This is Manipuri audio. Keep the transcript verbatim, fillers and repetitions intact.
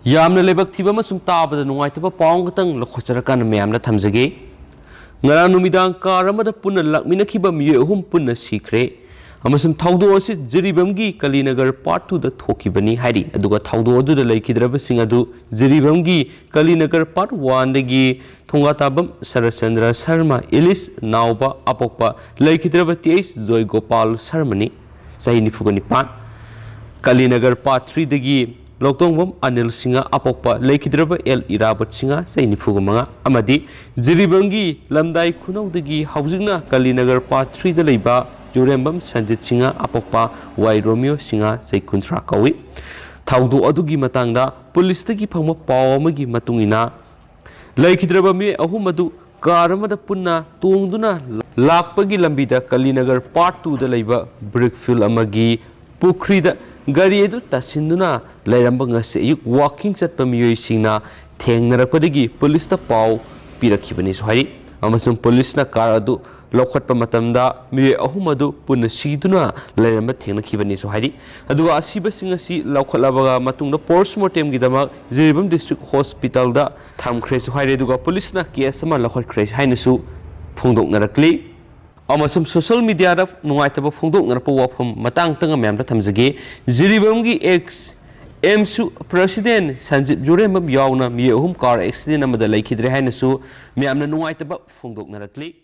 ꯌꯥꯝꯅ ꯂꯥꯏꯕꯛ ꯊꯤꯕ ꯑꯃꯁꯨꯡ ꯇꯥꯕꯗ ꯅꯨꯡꯉꯥꯏꯇꯕ ꯄꯥꯎ ꯑꯃꯈꯛꯇꯪ ꯂꯧꯈꯠꯆꯔꯀꯥꯟꯗ ꯃꯌꯥꯝꯗ ꯊꯝꯖꯒꯦ꯫ ꯉꯔꯥꯡ ꯅꯨꯃꯤꯗꯥꯡ ꯀꯥꯔ ꯑꯃꯗ ꯄꯨꯟꯅ ꯂꯥꯛꯃꯤꯟꯅꯈꯤꯕ ꯃꯤꯑꯣꯏ ꯑꯍꯨꯝ ꯄꯨꯟꯅ ꯁꯤꯈ꯭ꯔꯦ ꯑꯃꯁꯨꯡ ꯊꯧꯗꯣꯛ ꯑꯁꯤ ꯖꯤꯔꯤꯕꯥꯝꯒꯤ ꯀꯂꯤꯅꯒꯔ ꯄꯥꯔꯠ ꯇꯨꯗ ꯊꯣꯛꯈꯤꯕꯅꯤ ꯍꯥꯏꯔꯤ꯫ ꯑꯗꯨꯒ ꯊꯧꯗꯣꯛ ꯑꯗꯨꯗ ꯂꯩꯈꯤꯗ꯭ꯔꯕꯁꯤꯡ ꯑꯗꯨ ꯖꯤꯔꯤꯕꯥꯝꯒꯤ ꯀꯂꯤꯅꯒꯔ ꯄꯥꯔꯠ ꯋꯥꯟꯗꯒꯤ ꯊꯣꯡꯒꯥꯇꯥꯕꯝ ꯁꯔꯠꯆꯟꯗ꯭ꯔ ꯁꯔꯃ, ꯏꯂꯤꯁ ꯅꯥꯎꯕ ꯑꯄꯣꯛꯄ, ꯂꯩꯈꯤꯗ꯭ꯔꯕ ꯇꯤ ꯑꯩꯆ ꯖꯣꯏꯒꯣꯄꯥꯜ ꯁꯔꯃꯅꯤ, ꯆꯍꯤ ꯅꯤꯐꯨꯒ ꯅꯤꯄꯥꯟ, ꯀꯂꯤꯅꯒꯔ ꯄꯥꯔꯠ ꯊ꯭ꯔꯤꯗꯒꯤ ꯂꯧꯇꯣꯡꯕꯝ ꯑꯅꯤꯜ ꯁꯤꯡꯍ ꯑꯄꯣꯛꯄ, ꯂꯩꯈꯤꯗ꯭ꯔꯕ ꯑꯦꯜ ꯏꯔꯥꯕꯠ ꯁꯤꯡꯍ, ꯆꯍꯤ ꯅꯤꯐꯨꯒ ꯃꯉꯥ, ꯑꯃꯗꯤ ꯖꯤꯔꯤꯕꯥꯝꯒꯤ ꯂꯝꯗꯥꯏ ꯈꯨꯅꯧꯗꯒꯤ ꯍꯧꯖꯤꯛꯅ ꯀꯂꯤꯅꯒꯔ ꯄꯥꯔꯠ ꯊ꯭ꯔꯤꯗ ꯂꯩꯕ ꯌꯨꯔꯦꯝꯕꯝ ꯁꯟꯖꯤꯠ ꯁꯤꯡꯍ ꯑꯄꯣꯛꯄ ꯋꯥꯏ ꯔꯣꯃꯤꯌꯣ ꯁꯤꯡꯍ, ꯆꯍꯤ ꯀꯨꯟꯊ꯭ꯔꯥ ꯀꯧꯏ꯫ ꯊꯧꯗꯣꯛ ꯑꯗꯨꯒꯤ ꯃꯇꯥꯡꯗ ꯄꯨꯂꯤꯁꯇꯒꯤ ꯐꯪꯕ ꯄꯥꯎ ꯑꯃꯒꯤ ꯃꯇꯨꯡ ꯏꯟꯅ, ꯂꯩꯈꯤꯗ꯭ꯔꯕ ꯃꯤꯑꯣꯏ ꯑꯍꯨꯝ ꯑꯗꯨ ꯀꯥꯔ ꯑꯃꯗ ꯄꯨꯟꯅ ꯇꯣꯡꯗꯨꯅ ꯂꯥꯛꯄꯒꯤ ꯂꯝꯕꯤꯗ ꯀꯂꯤꯅꯒꯔ ꯄꯥꯔꯠ ꯇꯨꯗ ꯂꯩꯕ ꯕ꯭ꯔꯤꯛ ꯐꯤꯜ ꯑꯃꯒꯤ ꯄꯨꯈ꯭ꯔꯤꯗ ꯒꯥꯔꯤ ꯑꯗꯨ ꯇꯥꯁꯤꯟꯗꯨꯅ ꯂꯩꯔꯝꯕ ꯉꯁꯤ ꯑꯌꯨꯛ ꯋꯥꯀꯤꯡ ꯆꯠꯄ ꯃꯤꯑꯣꯏꯁꯤꯡꯅ ꯊꯦꯡꯅꯔꯛꯄꯗꯒꯤ ꯄꯨꯂꯤꯁꯇ ꯄꯥꯎ ꯄꯤꯔꯛꯈꯤꯕꯅꯤꯁꯨ ꯍꯥꯏꯔꯤ꯫ ꯑꯃꯁꯨꯡ ꯄꯨꯂꯤꯁꯅ ꯀꯥꯔ ꯑꯗꯨ ꯂꯧꯈꯠꯄ ꯃꯇꯝꯗ ꯃꯤꯑꯣꯏ ꯑꯍꯨꯝ ꯑꯗꯨ ꯄꯨꯟꯅ ꯁꯤꯗꯨꯅ ꯂꯩꯔꯝꯕ ꯊꯦꯡꯅꯈꯤꯕꯅꯤꯁꯨ ꯍꯥꯏꯔꯤ꯫ ꯑꯗꯨꯒ ꯑꯁꯤꯕꯁꯤꯡ ꯑꯁꯤ ꯂꯧꯈꯠꯂꯕ ꯃꯇꯨꯡꯗ ꯄꯣꯁꯃꯣꯔꯇꯦꯝꯒꯤꯗꯃꯛ ꯖꯤꯔꯤꯕꯥꯝ ꯗꯤꯁꯇ꯭ꯔꯤꯛ ꯍꯣꯁꯄꯤꯇꯥꯜꯗ ꯊꯝꯈ꯭ꯔꯦꯁꯨ ꯍꯥꯏꯔꯦ꯫ ꯑꯗꯨꯒ ꯄꯨꯂꯤꯁꯅ ꯀꯦꯁ ꯑꯃ ꯂꯧꯈꯠꯈ꯭ꯔꯦ ꯍꯥꯏꯅꯁꯨ ꯐꯣꯡꯗꯣꯛꯅꯔꯛꯂꯤ꯫ ꯑꯃꯁꯨꯡ ꯁꯣꯁꯤꯌꯦꯜ ꯃꯤꯗꯤꯌꯥꯗ ꯅꯨꯡꯉꯥꯏꯇꯕ ꯐꯣꯡꯗꯣꯛꯅꯔꯛꯄ ꯋꯥꯐꯝ ꯃꯇꯥꯡꯇꯪ ꯃꯌꯥꯝꯗ ꯊꯝꯖꯒꯦ꯫ ꯖꯤꯔꯤꯕꯥꯝꯒꯤ ꯑꯦꯛꯁ ꯑꯦꯝꯁꯨ ꯄ꯭ꯔꯁꯤꯗꯦꯟ ꯁꯟꯖꯤꯠ ꯌꯨꯔꯦꯝꯕꯝ ꯌꯥꯎꯅ ꯃꯤꯑꯣꯏ ꯑꯍꯨꯝ ꯀꯥꯔ ꯑꯦꯛꯁꯤꯗꯦꯟ ꯑꯃꯗ ꯂꯩꯈꯤꯗ꯭ꯔꯦ ꯍꯥꯏꯅꯁꯨ ꯃꯌꯥꯝꯅ ꯅꯨꯡꯉꯥꯏꯇꯕ ꯐꯣꯡꯗꯣꯛꯅꯔꯛꯂꯤ꯫